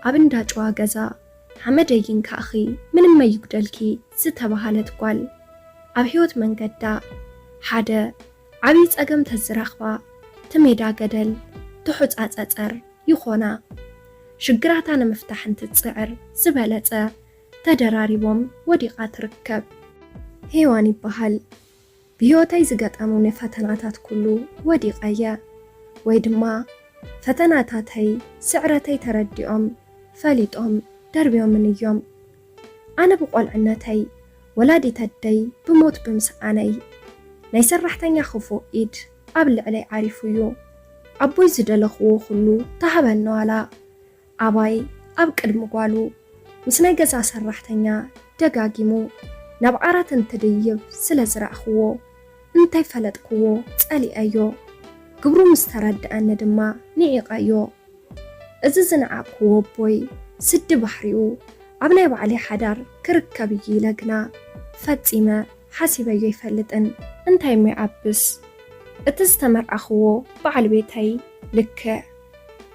ኣብ እንዳ ጨዋ ገዛ ሓመደይ ይንካእኺ ምንም ኣይጉደልኪ ዝተባሃለት ጓል፣ ኣብ ህይወት መንገዳ ሓደ ዓብዪ ጸገም ተዝረኽባ፣ ትሜዳ ገደል ትሑጻ ጸጸር ይኾና። ሽግራታ ንምፍታሕ እንትትጽዕር ዝበለጸ ተደራሪቦም ወዲቓ ትርከብ። ሄዋን ይበሃል። ብህይወተይ ዝገጠሙኒ ፈተናታት ኩሉ ወዲቐየ፣ ወይ ድማ ፈተናታተይ ስዕረተይ ተረዲኦም ፈሊጦም ደርብዮምን እዮም። ኣነ ብቆልዕነተይ ወላዲት ኣደይ ብሞት ብምስኣነይ ናይ ሰራሕተኛ ክፉእ ኢድ ኣብ ልዕለይ ዓሪፉ እዩ። ኣቦይ ዝደለኽዎ ኩሉ ተሃበኒ ዋላ ኣባይ ኣብ ቅድሚ ጓሉ ምስ ናይ ገዛ ሰራሕተኛ ደጋጊሙ ናብ ዓራት እንትድይብ ስለ ዝረኣኽዎ እንተይፈለጥክዎ ጸሊኣዮ። ግብሩ ምስ ተረድኣኒ ድማ ንዒቐዮ። እዚ ዝነዓቕክዎ ኣቦይ ስዲ ባሕሪኡ ኣብ ናይ ባዕለይ ሓዳር ክርከብ እዩ ኢለ ግና ፈጺመ ሓሲበዮ ኣይፈልጥን። እንታይ እሞ ይዓብስ እቲ ዝተመርዓኽዎ በዓል ቤተይ ልክዕ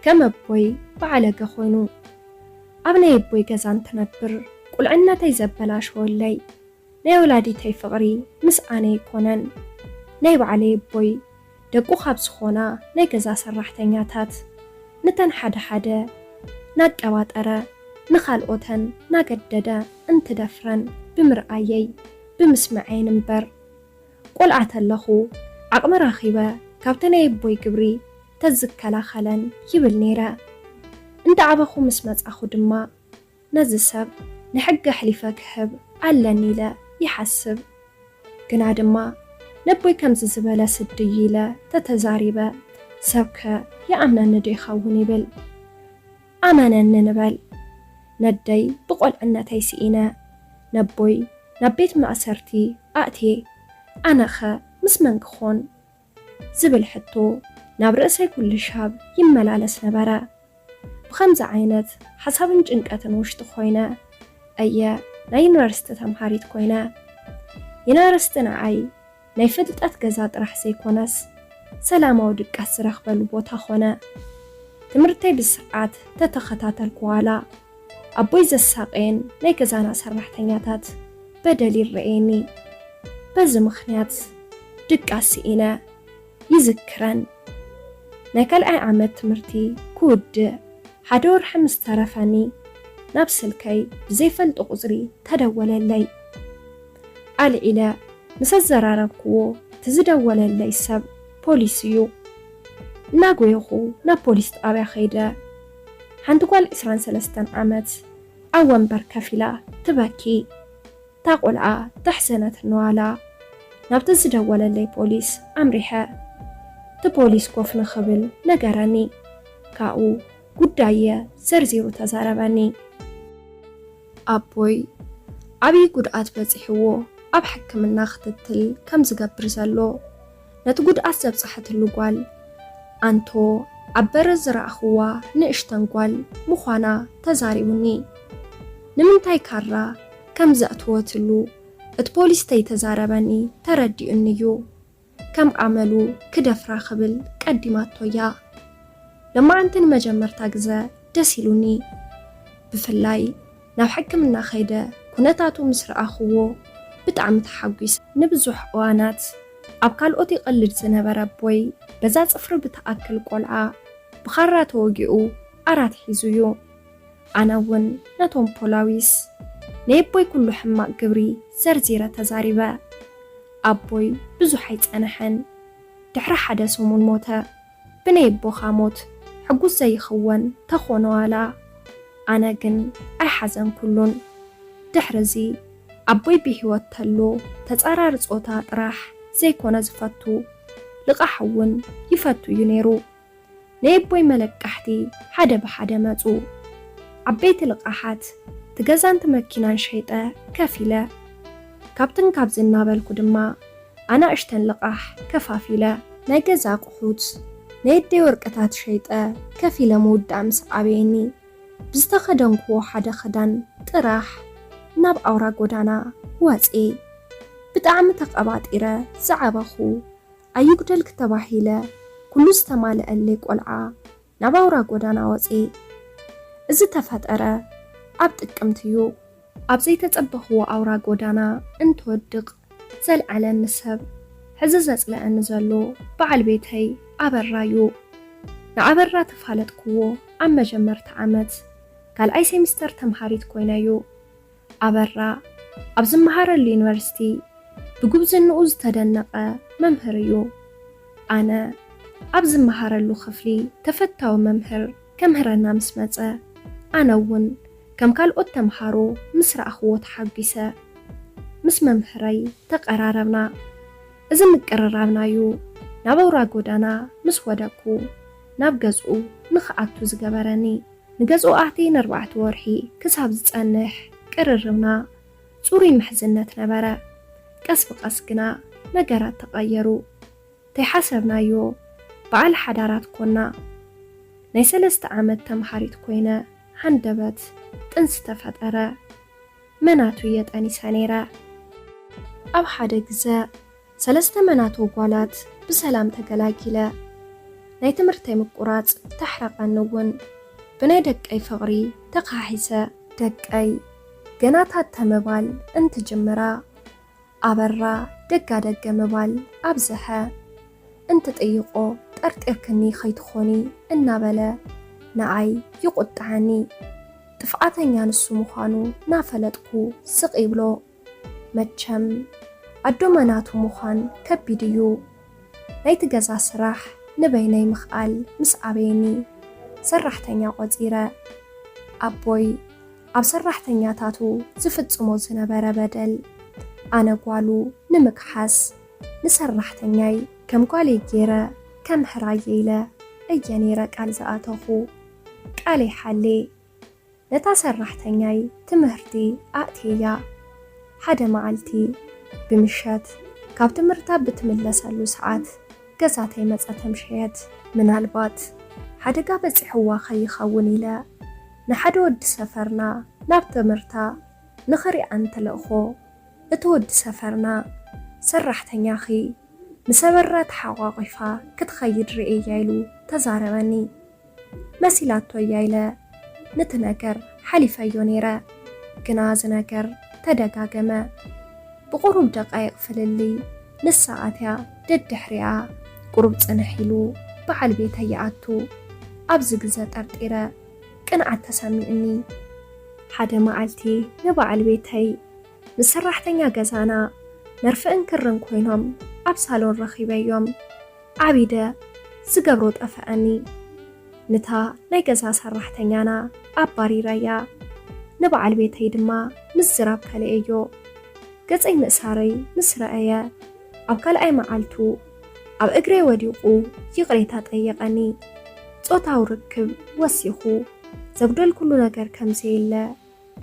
ከም ኣቦይ በዓለገ ኮይኑ ኣብ ናይ ኣቦይ ገዛ እንትነብር ቁልዕነተይ ዘበላሸወለይ ናይ ወላዲተይ ፍቕሪ ምስ ኣነ ኣይኮነን። ናይ ባዕለይ ኣቦይ ደቁ ካብ ዝኾና ናይ ገዛ ሰራሕተኛታት ነተን ሓደ ሓደ ናቀባጠረ ንኻልኦተን ናገደደ እንትደፍረን ብምርኣየይ ብምስምዐይን እምበር። ቆልዓ ተለኹ ዓቕሚ ረኺበ ካብቲ ናይ ኣቦይ ግብሪ ተዝከላኸለን ይብል ነይረ። እንዳዓበኹ ምስ መጻኹ ድማ ነዚ ሰብ ንሕጊ ኣሕሊፈ ክህብ ኣለኒ ኢለ ይሓስብ። ግና ድማ ነቦይ ከምዚ ዝበለ ስድይ ኢለ ተተዛሪበ ሰብከ ይኣምነኒ ዶ ይኸውን ይብል። ኣመነኒ ንበል። ነደይ ብቆልዕነተይ ስኢነ ነቦይ ናብ ቤት ማእሰርቲ ኣእትየ ኣነኸ ምስ መን ክኾን? ዝብል ሕቶ ናብ ርእሰይ ኩሉ ሻብ ይመላለስ ነበረ። ብኸምዚ ዓይነት ሓሳብን ጭንቀትን ውሽጢ ኮይነ እየ ናይ ዩኒቨርሲቲ ተምሃሪት ኮይነ። ዩኒቨርሲቲ ንዓይ ናይ ፍልጠት ገዛ ጥራሕ ዘይኮነስ ሰላማዊ ድቃስ ዝረኽበሉ ቦታ ኾነ። ትምህርተይ ብስርዓት ተተኸታተልኩ ዋላ ኣቦይ ዘሳቀየን ናይ ገዛና ሰራሕተኛታት በደል ይረኣየኒ። በዚ ምኽንያት ድቃስ ስኢነ ይዝክረን። ናይ ካልኣይ ዓመት ትምህርቲ ክውድእ ሓደ ወርሒ ምስ ተረፈኒ ናብ ስልከይ ብዘይፈልጦ ቁጽሪ ተደወለለይ። ኣልዒለ ምስ ኣዘራረብክዎ እቲ ዝደወለለይ ሰብ ፖሊስ እዩ። እናጎየኹ ናብ ፖሊስ ጣብያ ከይደ ሓንቲ ጓል ዕስራን ሰለስተን ዓመት ኣብ ወንበር ከፊላ ትበኪ። እታ ቆልዓ ተሕዘነት ንዋላ ናብቲ ዝደወለለይ ፖሊስ ኣምሪሐ እቲ ፖሊስ ኮፍ ንኽብል ነገረኒ። ካብኡ ጉዳየ ዘርዚሩ ተዛረበኒ። ኣቦይ ዓብዪ ጉድኣት በፂሕዎ ኣብ ሕክምና ክትትል ከም ዝገብር ዘሎ ነቲ ጉድኣት ዘብፀሐትሉ ጓል ኣንቶ ኣብ በረ ዝረኣኽዋ ንእሽተን ጓል ምዃና ተዛሪቡኒ። ንምንታይ ካራ ከም ዘእትወትሉ እቲ ፖሊስ ተይተዛረበኒ ተረዲኡኒ እዩ። ከም ኣመሉ ክደፍራ ክብል ቀዲማቶ እያ። ለማዓንቲ ንመጀመርታ ግዘ ደስ ኢሉኒ። ብፍላይ ናብ ሕክምና ከይደ ኩነታቱ ምስ ረኣኽዎ ብጣዕሚ ተሓጒሰ። ንብዙሕ እዋናት ኣብ ካልኦት ይቐልድ ዝነበረ ኣቦይ በዛ ጽፍሪ ብትኣክል ቆልዓ ብኻራ ተወጊኡ ዓራት ሒዙ እዩ። ኣነ እውን ነቶም ፖላዊስ ናይ ኣቦይ ኩሉ ሕማቕ ግብሪ ዘርዚረ ተዛሪበ። ኣቦይ ብዙሕ ኣይጸንሐን ድሕሪ ሓደ ሰሙን ሞተ። ብናይ ኣቦኻ ሞት ሕጉስ ዘይኽወን ተኾነ ዋላ ኣነ ግን ኣይሓዘንኩሉን። ድሕርዚ ኣቦይ ብህይወት ተሎ ተጻራሪ ጾታ ጥራሕ ዘይኮነ ዝፈቱ ልቓሕ እውን ይፈቱ እዩ ነይሩ። ናይ ኣቦይ መለቃሕቲ ሓደ ብሓደ መጹ። ዓበይቲ ልቓሓት እቲ ገዛን እቲ መኪናን ሸይጠ ከፊለ ካብትን ካብዚ እናበልኩ ድማ ኣናእሽተን ልቓሕ ከፋፊለ ናይ ገዛ ኣቑሑት ናይ ኣደይ ወርቅታት ሸይጠ ከፊለ ምውዳእ ምስ ኣበየኒ ብዝተኸደንክዎ ሓደ ክዳን ጥራሕ ናብ ኣውራ ጎዳና ወፅየ። ብጣዕሚ ተቐባጢረ ዝዓበኹ ኣይጉደልኪ ተባሂለ ኩሉ ዝተማልአለይ ቆልዓ ናብ ኣውራ ጎዳና ወፅየ። እዚ ተፈጠረ ኣብ ጥቅምት እዩ። ኣብ ዘይተጸበኽዎ ኣውራ ጎዳና እንትወድቕ ዘልዓለኒ ሰብ፣ ሕዚ ዘጽልኣኒ ዘሎ በዓል ቤተይ ኣበራ እዩ። ንኣበራ ተፋለጥክዎ ኣብ መጀመርታ ዓመት ካልኣይ ሴሚስተር ተምሃሪት ኮይነ እዩ። ኣበራ ኣብ ዝመሃረሉ ዩኒቨርሲቲ ብጉብዝንኡ ዝተደነቐ መምህር እዩ። ኣነ ኣብ ዝመሃረሉ ክፍሊ ተፈታዊ መምህር ከምህረና ምስ መጸ፣ ኣነ እውን ከም ካልኦት ተምሃሮ ምስ ረኣኽዎ ተሓጒሰ። ምስ መምህረይ ተቐራረብና። እዚ ምቅርራብና እዩ ናብ ኣውራ ጎዳና ምስ ወደኩ ናብ ገዝኡ ንኽኣቱ ዝገበረኒ። ንገዝኡ ኣትየ ንኣርባዕተ ወርሒ ክሳብ ዝጸንሕ ቅርርብና ጽሩይ ምሕዝነት ነበረ። ቀስ ብቐስ ግና ነገራት ተቐየሩ። ተይሓሰብናዮ በዓል ሓዳራት ኮና። ናይ ሰለስተ ዓመት ተምሃሪት ኮይነ ሃንደበት ጥንሲ ተፈጠረ። መናቱ እየ ጠኒሰ ነይረ። ኣብ ሓደ ግዘ ሰለስተ መናቱ ጓላት ብሰላም ተገላጊለ። ናይ ትምህርተይ ምቁራፅ ተሕረቐኒ እውን ብናይ ደቀይ ፍቕሪ ተኻሒሰ። ደቀይ ገና ታተ ምባል እንትጅምራ ኣበራ ደጋ ደገ ምባል ኣብዝሐ። እንትጥይቆ ጠርጢርክኒ ከይትኾኒ እናበለ ንዓይ ይቑጥዓኒ። ጥፍኣተኛ ንሱ ምዃኑ ናፈለጥኩ ስቕ ይብሎ። መቸም ኣዶ መናቱ ምዃን ከቢድ እዩ። ናይቲ ገዛ ስራሕ ንበይነይ ምኽኣል ምስ ኣበየኒ ሰራሕተኛ ቆጺረ። ኣቦይ ኣብ ሰራሕተኛታቱ ዝፍጽሞ ዝነበረ በደል ኣነ ጓሉ ንምክሓስ ንሰራሕተኛይ ከም ጓለይ ገይረ ከምህራየ ኢለ እየ ነይረ ቃል ዝኣተኹ። ቃለይ ሓሌ ነታ ሰራሕተኛይ ትምህርቲ ኣእትየያ። ሓደ መዓልቲ ብምሸት ካብ ትምህርታ ብትምለሰሉ ሰዓት ገዛ ተይመጸት ኣምሸየት። ምናልባት ሓደጋ በጺሕዋ ከይኸውን ኢለ ንሓደ ወዲ ሰፈርና ናብ ትምህርታ ንኽሪኣ እንትልእኾ፣ እቲ ወዲ ሰፈርና "ሰራሕተኛኺ ምስ ኣበራ ተሓቋቒፋ ክትኸይድ ርእየያ" ኢሉ ተዛረበኒ። መሲላቶ እያ ኢለ ነቲ ነገር ሓሊፈዮ ነይረ። ግና እዚ ነገር ተደጋገመ። ብቑሩብ ደቃይቕ ፍልልይ ንሳ ኣትያ ደድሕሪኣ ቁሩብ ጽንሕ ኢሉ በዓል ቤተይ ይኣቱ። ኣብዚ ግዘ ጠርጢረ ቅንዓት ተሰሚዑኒ። ሓደ መዓልቲ ንበዓል ቤተይ ምስ ሰራሕተኛ ገዛና መርፍእን ክርን ኮይኖም ኣብ ሳሎን ረኺበዮም። ዓቢደ ዝገብሮ ጠፍኣኒ። ነታ ናይ ገዛ ሰራሕተኛና ኣባሪረያ። ንበዓል ቤተይ ድማ ምዝራብ ከልኤዮ። ገጸይ ምእሳረይ ምስ ረኣየ፣ ኣብ ካልኣይ መዓልቱ ኣብ እግረይ ወዲቑ ይቕሬታ ጠየቐኒ። ጾታዊ ርክብ ወሲኹ ዘጉደልኩሉ ነገር ከም ዘየለ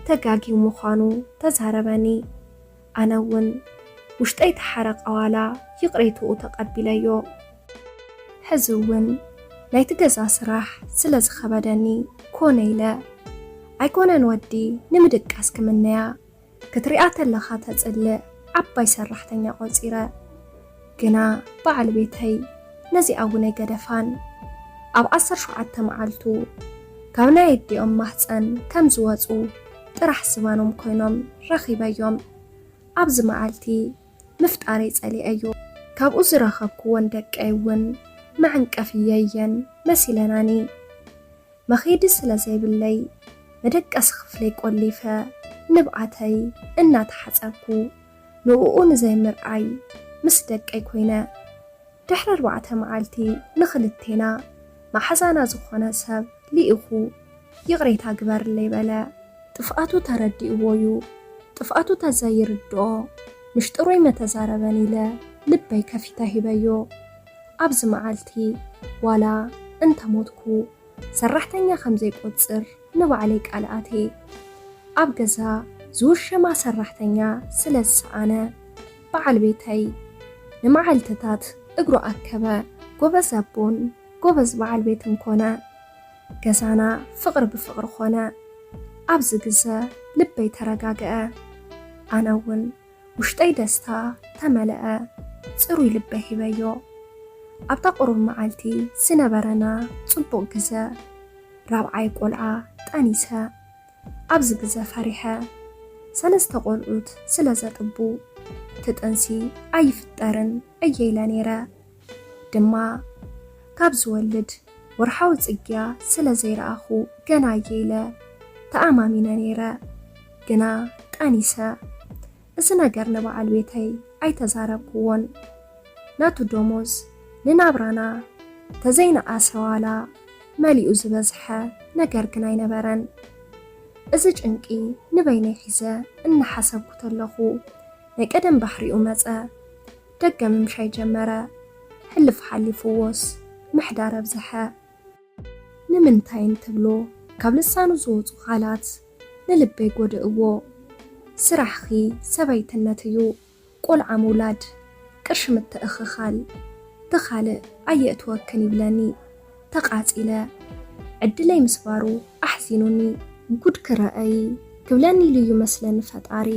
ተጋግዩ ምዃኑ ተዛረበኒ። ኣነ እውን ውሽጠይ ተሓረቐ ዋላ ይቕሬትኡ ተቐቢለዮ። ሕዚ እውን ናይቲ ገዛ ስራሕ ስለ ዝኸበደኒ ኮነ ኢለ ኣይኮነን ወዲ ንምድቃስ ክምነያ ክትሪኣ ተለኻ ተጽልእ ዓባይ ሰራሕተኛ ቆጺረ። ግና በዓል ቤተይ ነዚኣ እውን ኣይገደፋን። ኣብ ዓሰርተ ሸውዓተ መዓልቱ ካብ ናይ ኣዲኦም ማህጸን ከም ዝወጹ ጥራሕ ዝባኖም ኮይኖም ረኺበዮም። ኣብዚ መዓልቲ ምፍጣረይ ጸሊኤዮ። ካብኡ ዝረኸብክወን ደቀይ እውን መዐንቀፍየየን መሲለናኒ። መኺዲ ስለ ዘይብለይ መደቀሲ ክፍለይ ቆሊፈ ንብዓተይ እናተሓጸብኩ ንእኡ ንዘይምርኣይ ምስ ደቀይ ኮይነ። ድሕሪ ኣርባዕተ መዓልቲ ንኽልቴና መሓዛና ዝኾነ ሰብ ልኢኹ ይቕሬታ ግበርለይ በለ። ጥፍኣቱ ተረዲእዎ እዩ። ጥፍኣቱ ተዘይርድኦ ምሽጥሮይ መተዛረበን ኢለ ልበይ ከፊተ ሂበዮ። ኣብዚ መዓልቲ ዋላ እንተሞትኩ ሰራሕተኛ ከም ዘይቆጽር ንባዕለይ ቃል ኣትየ። ኣብ ገዛ ዝውሸማ ሰራሕተኛ ስለ ዝሰኣነ በዓል ቤተይ ንመዓልትታት እግሩ ኣከበ። ጎበዝ ኣቦን ጎበዝ በዓል ቤትን ኮነ። ገዛና ፍቕሪ ብፍቕሪ ኮነ። ኣብዚ ግዘ ልበይ ተረጋግአ። ኣነ እውን ውሽጠይ ደስታ ተመልአ። ጽሩይ ልበይ ሂበዮ። ኣብታ ቁሩብ መዓልቲ ዝነበረና ጽቡቕ ግዘ ራብዓይ ቆልዓ ጠኒሰ። ኣብዚ ግዘ ፈሪሐ። ሰለስተ ቆልዑት ስለ ዘጥቡ፣ እቲ ጥንሲ ኣይፍጠርን እየ ኢለ ነይረ። ድማ ካብ ዝወልድ ወርሓዊ ጽግያ ስለ ዘይረኣኹ ገና እየ ኢለ ተኣማሚነ ነይረ። ግና ጠኒሰ። እዚ ነገር ንበዓል ቤተይ ኣይተዛረብክዎን። ናቱ ደሞዝ ንናብራና ተዘይነኣሰ ዋላ መሊኡ ዝበዝሐ ነገር ግን ኣይነበረን። እዚ ጭንቂ ንበይነይ ሒዘ እናሓሰብኩ ተለኹ፣ ናይ ቀደም ባሕሪኡ መጸ። ደገ ምምሻይ ጀመረ። ሕልፍ ሓሊፍዎስ ምሕዳር ኣብዝሐ። ንምንታይ እንትብሎ ካብ ልሳኑ ዝወጹ ቃላት ንልበይ ጎድእዎ። ስራሕኺ ሰበይትነት እዩ፣ ቆልዓ ምውላድ፣ ቅርሺ ምትእኽኻል፣ ብኻልእ ኣየእትወክን ይብለኒ። ተቓጺለ። ዕድለይ ምስባሩ ኣሕዚኑኒ። ጉድ ክረኣይ ክብለኒ ኢሉ እዩ መስለኒ ፈጣሪ።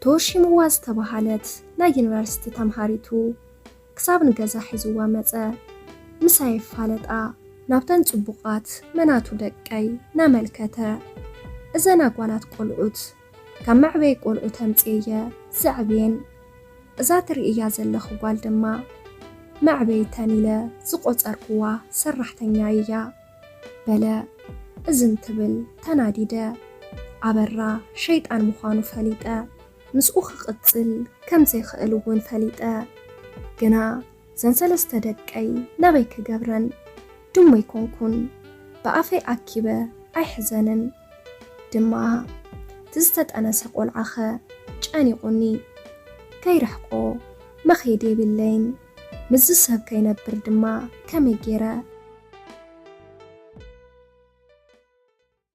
ተወሺምዋ ዝተባሃለት ናይ ዩኒቨርሲቲ ተምሃሪቱ ክሳብ ንገዛ ሒዝዋ መጸ። ምሳይ ይፋለጣ ናብተን ጽቡቓት መናቱ ደቀይ ናመልከተ። እዘን ኣጓላት ቆልዑት ካብ መዕበይ ቆልዑ ተምጽኤየ ዘዕብየን። እዛ ትርእያ ዘለኹ ጓል ድማ መዕበይተን ኢለ ዝቖጸርኩዋ ሰራሕተኛ እያ። በለ። እዚ እንትብል ተናዲደ። ኣበራ ሸይጣን ምዃኑ ፈሊጠ። ምስኡ ክቕጽል ከም ዘይክእል እውን ፈሊጠ። ግና እዘን ሰለስተ ደቀይ ናበይ ክገብረን? ድሞ ኣይኮንኩን። ብኣፈይ ኣኪበ ኣይሕዘንን። ድማ እቲ ዝተጠነሰ ቆልዓኸ ጨኒቑኒ። ከይርሕቆ መኸይዲ የብለይን። ምስዚ ሰብ ከይነብር ድማ ከመይ ገይረ